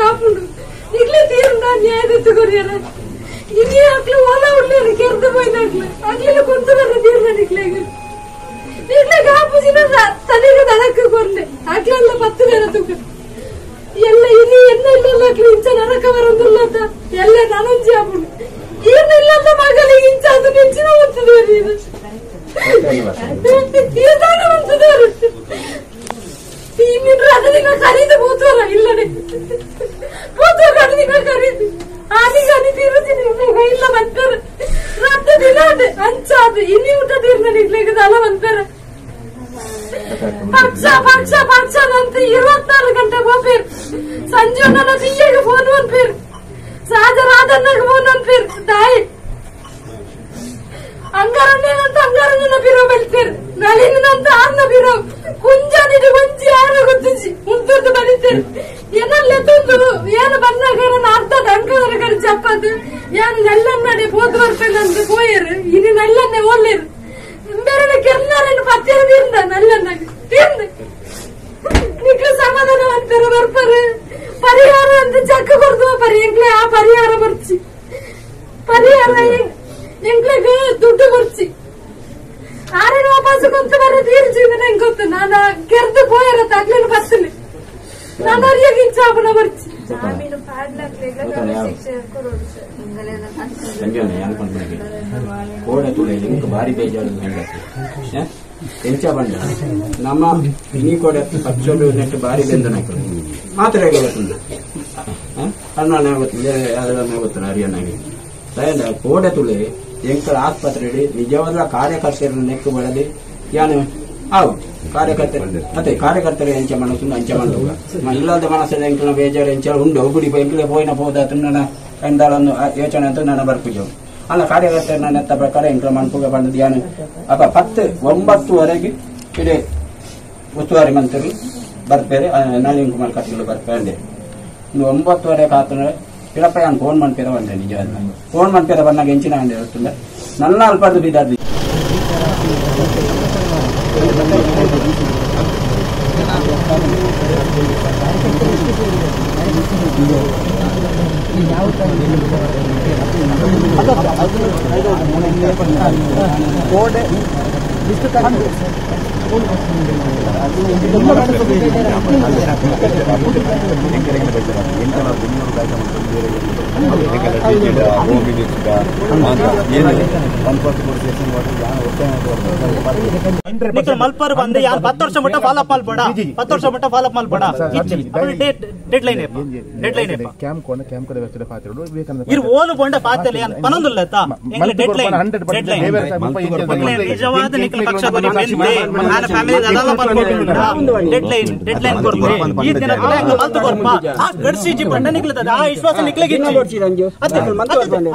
ಕಾಪುಂಡು ನಿಕ್ಲೆ ತೀರ್ನ ನ್ಯಾಯ ದೆತ್ತುಕೊರಿಯರ ಇನಿ ಅಕ್ಲು ಓಲ ಉಳ್ಳೇರು ಕೆರ್ದು ಪೋಯಿನಾಕ್ಲು ಅಕ್ಲೆನ ಕೊಂತು ಬರ್ರ ತೀರ್ನ ನಿಕ್ಲೆಗ್ ನಿಕ್ಲೆ ಕಾಪುಜಿನ ತಲೆಗೆ ದಡಕ್ಕೆ ಕೊರ್ಲೆ ಅಕ್ಲೆಲ್ಲ 10 ಬೇರ ತುಕ ಎಲ್ಲ ಇನಿ ಎನ್ನ ಇಲ್ಲ ಅಕ್ಲು ಇಂಚ ನರಕ ಬರಂದುಲ್ಲದ ಎಲ್ಲ ನನಂಜಿ ಆಪುಂಡು ಈರ್ನ ಇಲ್ಲದ ಮಗಲಿಗೆ ಇಂಚ ಅದು ನೆಂಚಿನ ಒತ್ತುದೇರು ಇದು ಈದಾನ ಒತ್ತುದೇರು ಇನ್ನಿನ ರಥ ದಿನ ಖರೀದಿ ಪೋತುವರ ಇಲ್ಲನೆ ಪೋತುವ ರಥ ದಿನ ಖರೀದಿ ಆನಿಗೆ ಅನಿ ತೀರುಜಿನಿ ಇಲ್ಲ ಬಂತಾರೆ ರಥ ದಿನ ಅದೇ ಅಂಚಾದು ಇನ್ನಿ ಊಟ ತೀರ್ನ ನಿಕ್ಲೆಗ್ ದಲ ಬಂತಾರೆ ಪಕ್ಷ ಪಕ್ಷ ಪಕ್ಷ ಅಂತ 24 ಗಂಟೆ ಹೋಗ್ಬೇರು ಸಂಜೆ ನನ್ನ ಬಿಯ್ಯಗೆ ಫೋನ್ ಅನ್ಪೇರು ಸಾಜರಾದನ್ನಾಗ ಫೋನ್ ಅನ್ಪೇರು ತಾಯಿ ಅಂಗಾರಣ್ಯನಂತ ಅಂಗಾರಣ್ಯನ ಬಿರೋ ಬೆಳ್ತೇರು ನಳಿನಂತ ಆರ್ನ ಬಿರೋ ಕುಂಜಾನಿಡು ಒಂಜಿ ಆರ ಗೊತ್ತಿಜಿ ಉಂತದ್ದು ಬಲಿತೇರು ಏನಲ್ಲೇ ತಂದು ಏನು ಬಂದಾಗ ನನ್ನ ಅರ್ಧ ಅಂಕದರ ಕಡೆ ಚಪ್ಪದು ಏನು ನೆಲ್ಲನ್ನಡೆ ಪೋದು ಬರ್ಪೇನಂದು ಪೋಯರು ಇನಿ ನೆಲ್ಲನ್ನೇ ಓಲ್ಲೇರು ಬೇರೆ ಕೆರ್ನಾರನ್ನು ಪತ್ತಿರ ತೀರ್ದ ನಲ್ಲನ್ನಾಗ ತೀರ್ದು ನಿಕ್ಲು ಸಮಾಧಾನ ಅಂತಾರೆ ಬರ್ಪಾರು ಪರಿಹಾರ ಅಂತ ಚಕ್ಕ ಕೊಡ್ದು ಪರಿ ಎಂಕ್ಲೆ ಆ ಪರಿಹಾರ ಬರ್ಚಿ ಪರಿಹಾರ ಎಂಕ್ಲೆಗ್ ದುಡ್ಡು ಬರ್ಚಿ ಆರನ ವಾಪಸ್ ಕೊಂತ ಬರ ತೀರ್ಜಿ ನಂಗೆ ಗೊತ್ತು ನಾನು ಕೆರ್ದು ಪೋಯರ ತಗ್ಲೇನು ಬರ್ತಲಿ ನಾನು ಅರಿಯಾಗ ಇಂಚಾಪನ ಬರ್ಚಿ ಕೋಡೆ ತುಳೆ ಇಂಕ್ ಭಾರಿ ಬೇಜಾರು ಎಂಚ ಬಂಡ ನಮ್ಮ ಇನಿ ಕೋಡೆ ಪಚ್ಚೋಡು ನೆಟ್ಟು ಭಾರಿ ಬೆಂದನ ಮಾತ್ರ ಗೊತ್ತುಂಡು ಅಣ್ಣನೇ ಗೊತ್ತಿಲ್ಲ ಅದನ್ನೇ ಗೊತ್ತಿಲ್ಲ ಹರಿಯನಾಗಿ ಕೋಡೆ ತುಳೆ ಎಂಕಳ ಆಸ್ಪತ್ರೆ ನಿಜವಾದ ಕಾರ್ಯಕರ್ತರನ್ನು ನೆಕ್ಕು ಬಳಲಿ ಯಾನು ಆವು ಕಾರ್ಯಕರ್ತರು ಅದೇ ಕಾರ್ಯಕರ್ತರು ಎಂಚ ಮನಸ್ಸು ಅಂಚ ಮಂಡುಗ ಇಲ್ಲದ ಮನಸ್ಸಲ್ಲಿ ಎಂಕಲ ಬೇಜಾರು ಎಂಚ ಉಂಡು ಗುಡಿ ಎಂಕಲೆ ಪೋಯಿನ ಪೋದಾತು ನನ್ನ ಎಂದಾಳನ್ನು ಯೋಚನೆ ಅಂತ ನನ್ನ ಬರ್ಪುಜವು ಅಲ್ಲ ಕಾರ್ಯಕರ್ತರು ನನ್ನ ಎತ್ತ ಪ್ರಕಾರ ಎಂಕಲ ಮನ್ಪುಗ ಬಂದದ್ದು ಯಾನು ಅಪ್ಪ 10 9ವರೆಗೆ ಇಡೀ ಉಸ್ತುವಾರಿ ಮಂತ್ರಿ ಬರ್ಪೇರೆ ನಳಿನ್ ಕುಮಾರ್ ಕಟೀಲು ಬರ್ಪೇರೆ ಇನ್ನು 9:30 ಕಾತಂದ್ರೆ ಪಿರಪ್ಪ ಯಾನ್ ಫೋನ್ ಮನ್ಪೇರ ಬಂದೆ ನಿಜ ಫೋನ್ ಮನ್ಪೇರ ಬಂದಾಗ ಎಂಚಿನ ಅಂಡೆ ಹೇಳ್ತಂದ್ರೆ ನನ್ನ ಅಲ್ಪದ್ದು ಬಿದ್ದಾದ್ದು ಮಲ್ಪರ್ ಬಂದು ಯಾರು 10 ವರ್ಷ ಮಟ್ಟ ಫಾಲೋ ಅಪ್ ಮಲ್ಪಡ 10 ವರ್ಷ ಮಟ್ಟ ಫಾಲೋ ಅಪ್ ಮಲ್ಪಡ dead line dead line ಇರು ಓಲು ಬೋಂಡ ಪಾತೆಲೆ ಅನ್ ಪನೊಂದುಲ್ಲತ್ತ ಎಂಗ್ಲ dead line dead line ನಿಜವಾದ ನಿಕ್ಲ ಪಕ್ಷ ಬರಿ ಬೆಂದೆ ನಾನು ಫ್ಯಾಮಿಲಿ ಅದಲ್ಲ ಪನ್ಕೊಂಡು dead line dead line ಕೊರ್ಪ ಈ ದಿನ ಎಂಗ್ಲ ಮಲ್ತು ಕೊರ್ಪ ಆ ಗಡ್ಸಿಜಿ ಬಂಡ ನಿಕ್ಲತದ ಆ ವಿಶ್ವಾಸ ನಿಕ್ಲಗೆ ಅತ್ತೆ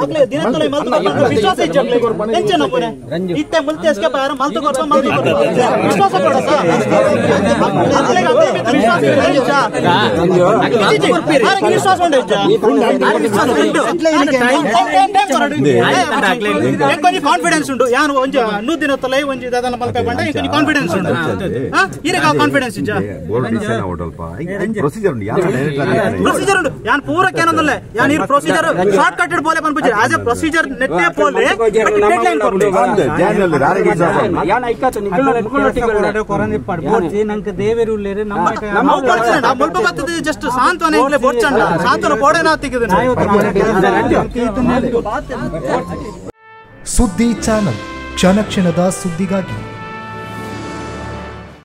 ಅಕ್ಲೆ ದಿನ ತುಲೆ ಮಲ್ತು ಕೊರ್ಪ ವಿಶ್ವಾಸ ಇಜ್ಜಿ ಟೆನ್ಷನ್ ಅಪುನೆ ಇತ್ತೆ ಮುಲ್ತೆ ಎಸ್ಕೇಪ್ ಆರ ಮಲ್ತು ಕೊರ್ಪ ಮಲ್ತು ಕೊರ್ಪ ವಿಶ್ವಾಸ ಕೊಡ ಸರ್ ವಿಶ್ವಾಸ ವಿಶ್ವಾಸ ಉಂಟು ಕಾನ್ಫಿಡೆನ್ಸ್ ಉಂಟು ಯಾನು ಒಂಜಿ 100 ದಿನ ತಲೆ ಒಂಜಿ ದಾದನ ಮಲ್ಪೆ ಬಂಡ ಇಂಕೊಂಜಿ ಕಾನ್ಫಿಡೆನ್ಸ್ ಉಂಟು ಇರಗ ಕಾನ್ಫಿಡೆನ್ಸ್ ಇಜ್ಜ ಪ್ರೊಸೀಜರ್ ಉಂಟು ಯಾನ್ ಪೂರ ಕೇನೊಂದಲ್ಲ ಯಾನ್ ಈ procedure short cut ಪೋಲೆ ಪನ್ಪುಜಿ as A procedure ನೆಟ್ಟೆ ಪೋಲೆ but dead line ಕೊರ್ಲೆ ಯಾನ್ ಐಕಾತ ಮುಲ್ಪ ಬತ್ತದ ಜಸ್ಟ್ ಸಾಂತ್ವನ ಇಂಗ್ಲೆ ಬೋರ್ಚಂಡ ಸಾಂತ್ವನ ಬೋಡೆನಾ ತಿಕ್ಕಿದನೆ. ಸುದ್ದಿ ಚಾನಲ್ ಕ್ಷಣ ಕ್ಷಣದ ಸುದ್ದಿಗಾಗಿ.